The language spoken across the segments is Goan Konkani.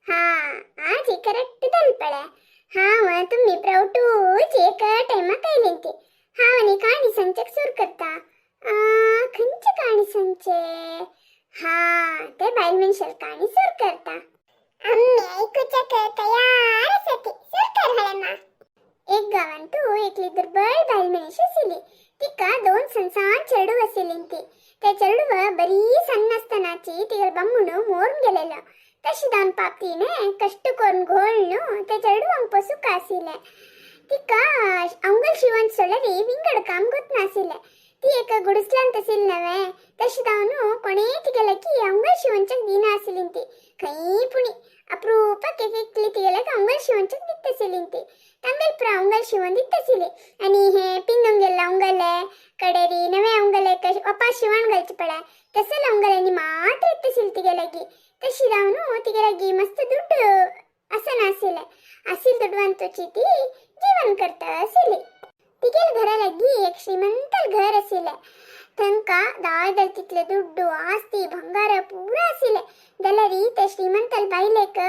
हा आजी करेक्ट दलपळे. हांव तुमी प्रवटूच एका टायमाक आयलीं ती. हांव आनी काणी सांगच्याक सुरू करता. खंयची काणी सांगचे? हा, ते बायल मनशाल काणी सुरू करता. आम्ही ऐकूच्याक तयार आसा ती. सुरू कर हळेमा. एक गांवांत तूं एकली दुर्बळ बायल मनीस आशिल्ली. तिका दोन सनसान चेडूं आशिल्लीं ती. ते चेडूं बरी सन्न आसतनाची तिगेले बामूण मोरून गेलेलो. तशें जावन पाप तिणें कश्ट करून घोळ्ळून ते चेडवांक पोसूंक आशिल्लें. तिका अंगल शिवण सोडल्यार विंगड काम गोतनाशिल्लें. ती एका गुडिसल्यांत आशिल्ली नव्हे, तशें जावन कोणें तिगे लागीं अंगल शिवणच्याक दिनाशिल्ली ती. खंय पुणी अप्रुपाक एक एकली तिगेल्याक अंगल शिवणच्याक दिता आशिल्ली ती. तांगेल पुरा अंगल शिवण दिता आशिल्ली. आनी हें पिंदूंक गेल्ले अंगले कडेरी नवे अंगले वपा शिवण घालचे पळय तसले अंगल्यांनी मात्र येता आशिल्ली तिगे लागीं. तशी जावन तिगे लागीं मस्त दुड्ड आसनाशिल्लें. आशिल्ले दुडवांतूची ती जीवन करता आशिल्ली. तिगेल घरा लागीं एक श्रीमंत घर आशिल्लें. तांकां दाळ दाळ तितले दुड्डू आस्ती भंगार पुरा आशिल्लें. जाल्यार ते श्रीमंताल बायलेक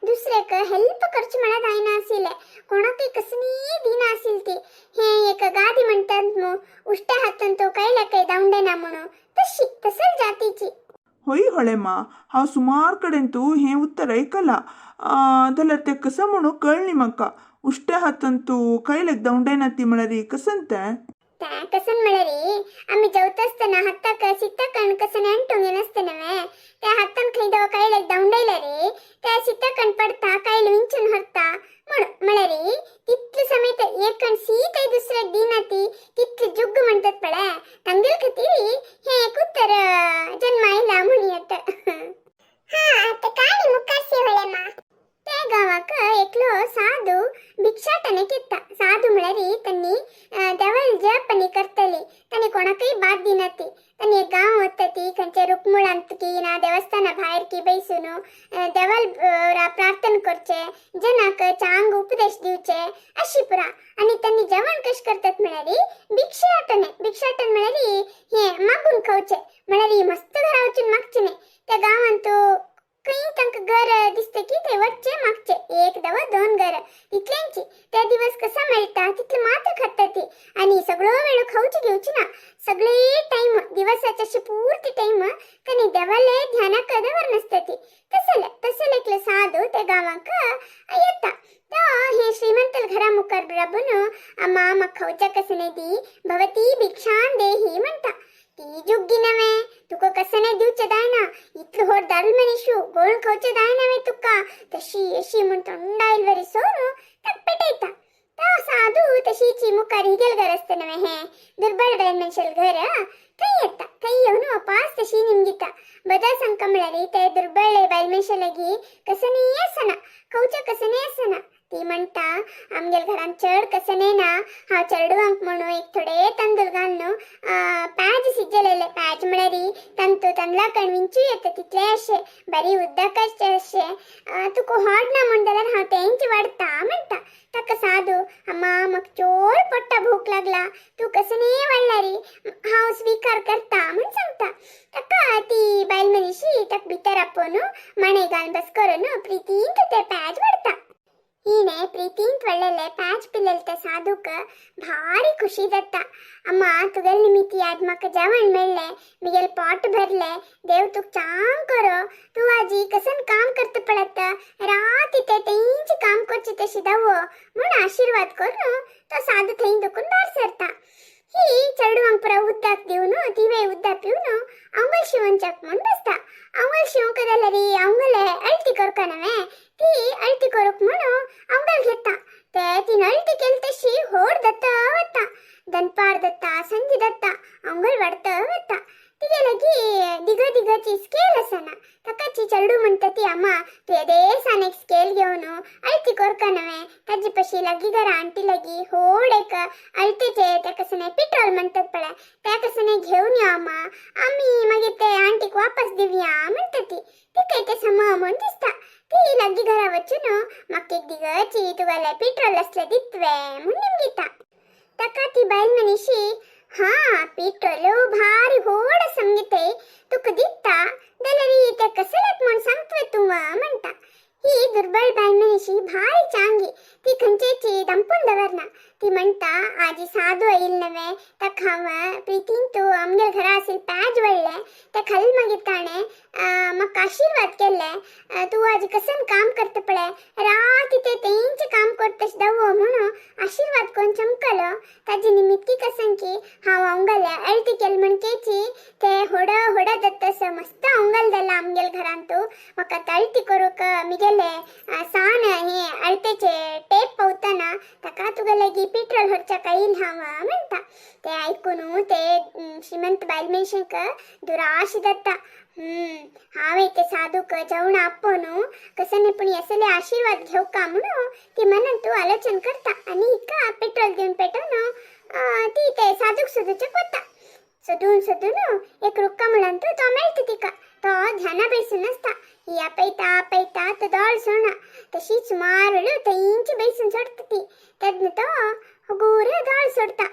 दुसऱ्याक हेल्प करचें म्हळ्यार जायनाशिल्लें. कोणाकय कसलीय दिनाशिल्ली ती. हें एक गादी म्हणटात न्हू, उश्ट्या हातान तो कायल्याकय दावंडेना म्हणून, तशी तसल जातीची. होय होळेमा, हांव सुमार कडेन तूं हें उत्तर आयकलां, जाल्यार तें कसं म्हणून कळ्ळें म्हाका. उश्ट्या हातान तूं कैल्याक दवंडेना ती म्हळ्यार कसन तें? तें कसन म्हळ्यार आमी जेवता आसतना हाताक सित्ताकण कसन अंटूंक येनासता न्हय, त्या हातान खंय दव कायल्याक दावंडयल्यार त्या सित्ताकण पडता, कायल विंचून व्हरता म्हूण. म्हळ्यार तितले समेत एक कण सीतय दुसऱ्याक दिना ती, तितले जुग्ग म्हणटात पळय, तांगेले खातीर हें एक उत्तर जन्मा आयला म्हणूं येता. हा, आतां काणी मुखार शी होळेमा. त्या गांवाक एकलो साधू भिक्षाटनेक येता. साधू म्हळ्यार तांणी देवाल जप आनी करतली. तांणी कोणाकय बाद दिना ती. तांणी एक गांव वता ती खंयच्या रुकमुळांत की ना देवस्थाना भायर की बैसून देवाल प्रार्थना करचे, जनाक चांग उपदेश दिवचे अशी पुरा. आनी तांणी जेवण कशें करतात म्हळ्यार भिक्षाटने. भिक्षाटन म्हळ्यार हें मागून खावचें, म्हळ्यार मस्त घरा वचून मागचें न्ही. त्या गांवांत खंय तांकां घर दिसता की थंय वचचें मागचें, एक दवा दोन घर तितलेंची. त्या दिवस कसा मेळटा तितले मात्र खाता ती. आनी सगळो वेळ खावची घेवची ना. सगळे टायम दिवसाचे अशे पूर्ती टायम तांणी देवाले ध्यानाक दवर नासता ती. तसले तसले एकले साधू त्या गांवाक येता. तो हे श्रीमंतल घरा मुखार राबून अम्मा म्हाका खावच्या कसं दी, भवती भिक्षान देही म्हणटा. ती जुग्गी नव्हे, तुका कसं नाही दिवचें जायना, इतलो होड दारू मनीशू गोळ खावचें जायना वे तुका, तशी अशी म्हूण तोंडा वरी सोरू ताका पेटयता. तो साधू तशीची मुखार हिगेल घर आसता नव्हे, हें दुर्बळ बायल मनशाल घर थंय येता. थंय येवन वापास तशी निमगिता. बदल सांगका म्हळ्यार ते दुर्बळ बायल मनशा लागीं कसं आसना, खावचें कसं आसना. ती म्हणटा, आमगेल घरांत चड कसं ना, हांव चेडवांक म्हणून एक थोडे तांदूळ घालून प्याज शिजलेले. प्याज म्हळ्यार तांतू तांदळा कण विंचू येता तितले अशें बरी उदकाचे अशें. तुका हॉट ना म्हण जाल्यार हांव तेंच वाडटा म्हणटा. ताका साधू, अम्मा म्हाका चोर पोट्टा भूक लागला, तूं कसं न्ही वाडल्यार हांव स्विकार करता म्हूण सांगता. ताका ती बायल मनीशी ताका भितर आपोवन माणे घालून बस करून प्रितीन ते प्याज वाडटा. हिणे प्रीतीन वाडलेले प्याज पिलेले त्या साधूक भारी खुशी जाता. अम्मा तुगेले निमित्ती आज म्हाका जेवण मेळ्ळें, मिगेल पोट भरलें, देव तुका चांग करो. तूं आजी कसन काम करता पळयत, रात ते तेंच काम करचें तशी दावो म्हूण आशिर्वाद करून तो साधू थंय दुखून भायर सरता. ही चेडवांक पुरा उदक दिवन तिवें उदक पिवन अंगल शिवणच्याक म्हूण बसता. अंगल शिवंक जाल्यार अंगले अळती करका नव्हे, ती अळती करूंक म्हणून अंगल घेता. ते तीन अळती केली तशी होड दत्त वता. दनपार दत्ता, संजी दत्ता, अंगल वाडत वता. तिगे लागी दिग दिगची स्केल आसना. ताकाची चेडू म्हणटा ती, अम्मा तूं येदेसान एक स्केल घेवन अळती करका नव्हे, ताजी पशी लागीं घरा आंटी लागीं होड एक अळतेचे त्या कसं पेट्रोल म्हणटात पळय त्या कसं घेवन यो अम्मा, आमी मागीर ते आंटीक वापस दिवया म्हणटा ती. तिका ते सम म्हूण दिसता. ती लागीं घरा वचून म्हाका एक दिगची तुगेलें पेट्रोल आसलें दितवे म्हूण निमगिता. ताका ती बायल मनीशी, हा पेट्रोल भारी होड समगिते तुका दिता जाल्यार ते कसलेत म्हूण सांगतवे तूं म्हणटा. ही दुर्बळ बायल मनीशी भारी चांगी, ती खंयचेची दंपून दवरना. ती म्हणटा, आजी साधू आयिल्ले नवे, ताका हांव प्रितीन तूं आमगेर घरा आशिल्ले पॅज वळ्ळें, ते खाली मागीर ताणें म्हाका आशिर्वाद केल्ले. तूं आजी कसन काम करता पळय, रात ते तेंचें काम करता दवो म्हणून आशिर्वाद कोण चमकलो. ताजी निमित्ती कसन की हांव अवंगले अळती केल म्हणकेची ते होड होड दत्तस मस्त अवंगल दला आमगेल घरांतू. म्हाका तळती करूंक मिगेले सान हे अळतेचे टेप पवतना ताका तुगेले पेट्रोल व्हरच्याक येयल हांव म्हणटा. ते आयकून ते श्रीमंत बायल मनशांक दुराशी जाता. हांवें ते साधूक जेवण आपोवन कसने पूण असले आशीर्वाद घेवका म्हणून ती मनान तूं आलोचन करता आनी हिका पेट्रोल दिवन पेटोवन ती ते साधूक सोदूच्याक वता. सोदून सोदून एक रुक्का म्हणून तो मेळटा तिका. तो ध्याना बैसून आसता. ही आपयता आपयता तो दोळ सोडना. तशी सुमार वेळ थंयची बैसून सोडटा ती. तेन्ना तो हगूर दोळ सोडता.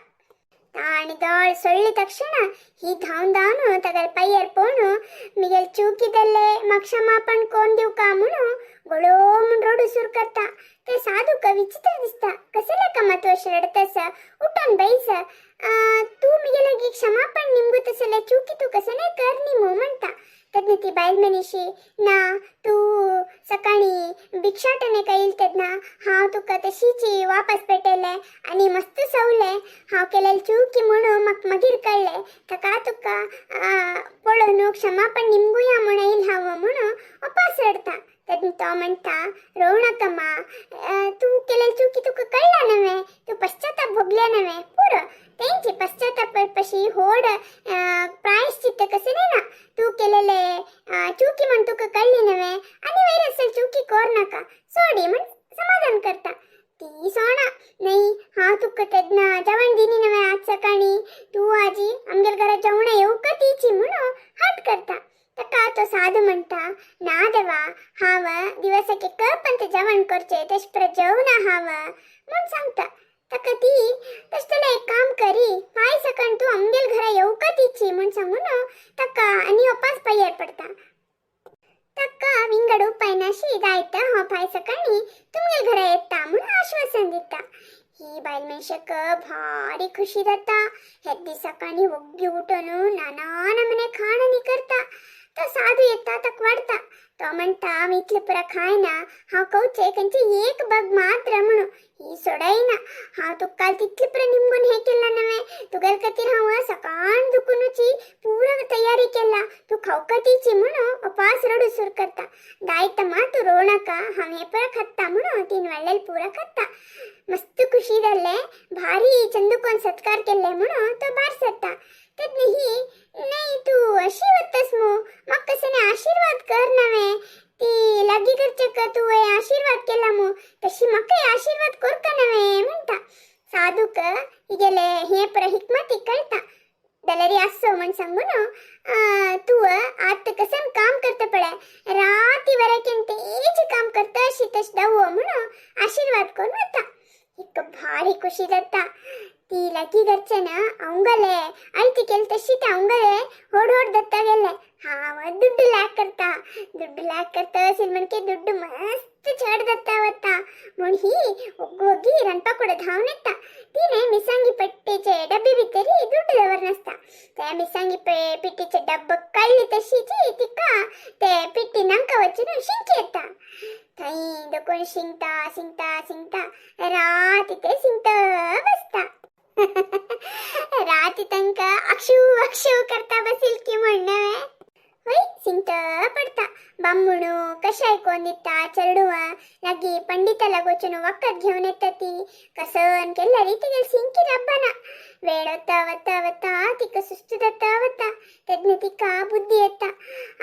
ताणें दोळ सोडले तक्षण ही धांवन धांवन तागेले पांयार पोवन मिगेल चुकीदल्ले म्हाका क्षमापण कोण दिवका म्हणून गोळो म्हूण रडू सुरू करता. ते साधूक विचित्र दिसता. कसले कामा तूं अशें रडतस? उठोन बैस. तूं मिगेले क्षमापण निमगू तसले चुकी तूं कसले कर न्ही मू म्हणटा. तेन्ना ती बायल मनीशी, ना तूं सकाळीं भिक्षाटनेक येयल तेन्ना हांव तुका तशीच वापस पेटयलें आनी मस्त सवलें. हांव केलेलें चुकी म्हणून म्हाका मागीर कळ्ळें. ताका तुका पळोवन क्षमापण निमगुया म्हूण येयल हांव म्हणून उपास रडटा. तेन्ना तो म्हणटा, रोवं नाका मा, तूं केलेलें चुकी तुका कळ्ळा नवें, तूं पश्चाताप भोगले नवें, पुरो. तेंची पश्चाताप पशी होड प्रायश्चित्त कसलें ना. तूं केलेले चुकी म्हण तुका कळ्ळी नवें, आनी वयर असल चुकी कर नाका, सोडी म्हण समाधान करता. ती सोणा नाही, हांव तुका तेन्ना जेवण दिनी नवें आज सकाळीं, तूं आजी आमगेर घरा जेवणां येवका तिची म्हणून हट करता. ताका तो साधू म्हणटा, ना देवा, हांव दिवसाक एक कप जेवण करचें, तेश परत जेवना हांव म्हूण सांगता. ताका ती तशें जाल्यार एक काम करी, फाय सकाळ तूं आमगेर घरा येवका तिची म्हूण सांगून ताका आनी उपास पांयार पडटा. ताका विंगड उपाय नाशी जायता हांव फाय सकाळीं तुमगेर घरा येता म्हूण आश्वासन दिता. ही बायल मनशाक भारी खुशी जाता. हेच दीस सकाळीं वग्गी उठून नाना नमने खाण आनी करता. तो साधू येता, ताका वाडटा. तो म्हणटा, हांव इतलें पुरा खायना, हांव कवचे खंयचे एक बग मात्र म्हणून. ही सोडायना, हांव तुका काल तितले पुरा निमगून हें केलां नवें, तुगेले खातीर हांव सकाळ दुकुनूची पुरा तयारी केला, तूं खावका तिची म्हणून उपास रडू सुरू करता. दायता मा, तूं रोवं नाका, हांव हें पुरा खाता म्हणून तीन वाडलेले पुरा खाता. मस्त खुशी जाल्लें, भारी चंदुकोन सत्कार केल्ले म्हणून तो भायर सरता. तेन्ना ही, नाही तूं अशी वतस मू, म्हाका कसने आशिर्वाद कर नवें, ती लागीं करचे तुवें आशिर्वाद केला मू, तशी म्हाकाय आशिर्वाद करका नवें म्हणटा. साधूक हिगेले हें पुरा हिकमती कळटा. जाल्यार आसो म्हण सांगून, तूं आतां कसन काम करता पळय, राती वराकेन तेज काम करता अशी तश दावो म्हणून आशिर्वाद करून वता. एक भारी खुशी जाता. ती लागीं घरचे ना अवंगले आयती केले तशी ते अवंगले होड होड दत्ता गेले. हांव दुड्डू लॅक करता, दुड्डू लॅक करता असेल म्हणके दुड्डू मस्त चड दत्ता वता म्हूण ही वग्गी रांदपा कडेन धांवन येता. तिणें मिरसांगी पट्टेचे डब्बे भितरी दुड्डू दवरनासता. ते मिरसांगी पिट्टीचे डब्बो काडली तशीची तिका ते पिट्टी नांका वचून शिंकी येता. थंय दोकून शिंकता शिंकता शिंकता रात ते शिंकता बसता. राती तांकां अक्षू अक्षू करता बसील की म्हण नवें हय शिंकत पडटा. बामणू कशाय कोण दिता चेडवां लागीं पंडिता लागोचून वखद घेवन येता. ती कसन केल्यार तिगेली शिंकी रब्बना. वेळ वता वता वता तिका सुस्त जाता वता. तेन्ना तिका बुद्धी येता,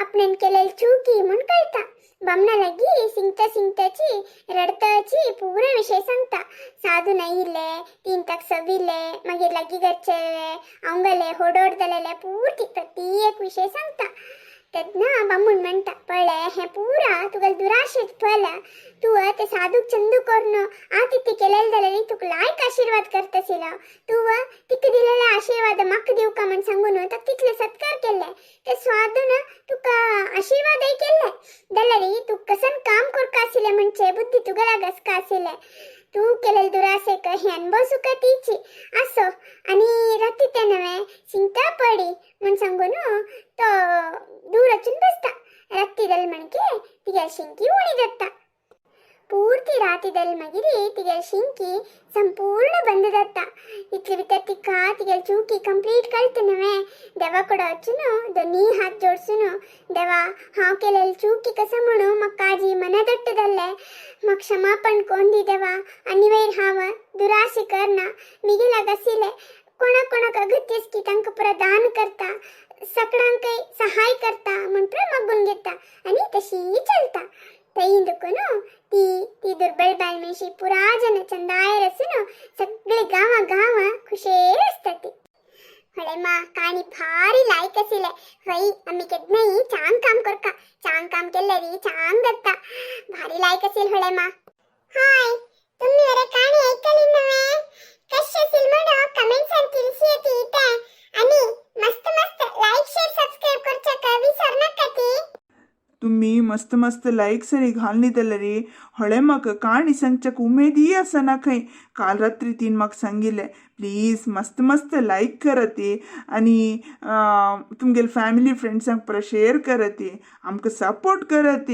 आपणेन केलेली चुकी म्हूण कळटा. बामणा लागीं शिंकता शिंकताची रडताची पुरो विशय सांगता. साधू नायिल्ले, तीन ताक सविल्ले, मागीर लागीं घरचे अवंगले होडोड जालेले, पुर्ती प्रत्येक विशय सांगता. तेन्ना बामूण म्हणटा, पळय हें पुरा तुगेलें दुराशेच फल. तूं ते साधूक चंदू करून आतिथ्य केलेले जाल्यार तुका लायक आशीर्वाद करतसिलो. तूं तिका दिलेले आशीर्वाद म्हाका दिवका म्हण सांगून ताका तितले सत्कार केले, ते स्वादून तुका आशीर्वादय केले. जाल्यार तूं कसन काम करका आशिल्लें म्हणचे बुद्धी तुका लागसका आशिल्लें. तूं केलेले दुरासेक हे अनुभव तीची असो आनी राती ते नवे शिंका पडी म्हण सांगून तो दूर वचून बसता. राती जाली म्हणके तिगेली शिंकी उणी जाता. पूर्ती राती जाली मागीर तिगेली शिंकी संपूर्ण बंद जाता. इतले भितर तिका तिगेली चुकी कंप्लीट कळटा न्हय. देवा कडेन वचून दोनी हात जोडसून, देवा, हांव केलेली चुकी कसो म्हणून म्हाका काजी मनदट्ट जाल्लें, म्हाका क्षमापण कोन दी देवा. आनी वयर हांव दुराशी करना. मिगे लागशिल्लें कोणाक कोणाक अगत्य की तांकां पुरा दान करता, सगळ्यांकय सहाय करता म्हण पुरा मागून घेता आनी तशी चलता. थंय दुखून ती ती दुर्बळ बायल मनशी पुरा जन चंदायर आसून सगळे गांवा गांवा खुशेर आसता ती. ಹೊಳೆಮ್ಮ ಕಾಣಿ ಭಾರಿ ಲಾಯ್ಕ್ ಅಸಿಲೆ. ಹೊಯ್ ಅಮ್ಮಿ ಕೆದ್ನೈ ಚಾಂಗ್ ಕಾಮ್ ಕೊರ್ಕ, ಚಾಂಗ್ ಕಾಮ್ ಕೆಲ್ಲರಿ ಚಾಂಗ್ ದತ್ತ ಭಾರಿ ಲಾಯ್ಕ್ ಅಸಿಲ್ ಹೊಳೆಮ್ಮ. हाय, तुम्ही वरे काणी ऐकली नव्हे? कशी असेल म्हणून कमेंट्स ತಿಳಿಸಿ ಅತಿ ಇತ್ತೆ. आणि मस्त मस्त लाईक, शेअर, सबस्क्राईब करच्याक विसर नका ती. तुम्ही मस्त मस्त लायक सरी घालनी जाल्यार होळे म्हाका काणी सांगच्याक उमेदीय आसना खंय. काल रात्री तीन म्हाका सांगिल्लें, प्लीज मस्त मस्त लायक करात आनी तुमगेले फॅमिली फ्रेंड्सांक पुरा शेअर करात, आमकां सपोर्ट करात.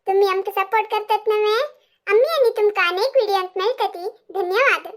तुम्ही आमकां सपोर्ट करतात नव्हे? आम्ही आणि तुमकां अनेक व्हिडिओत मेळटली. धन्यवाद.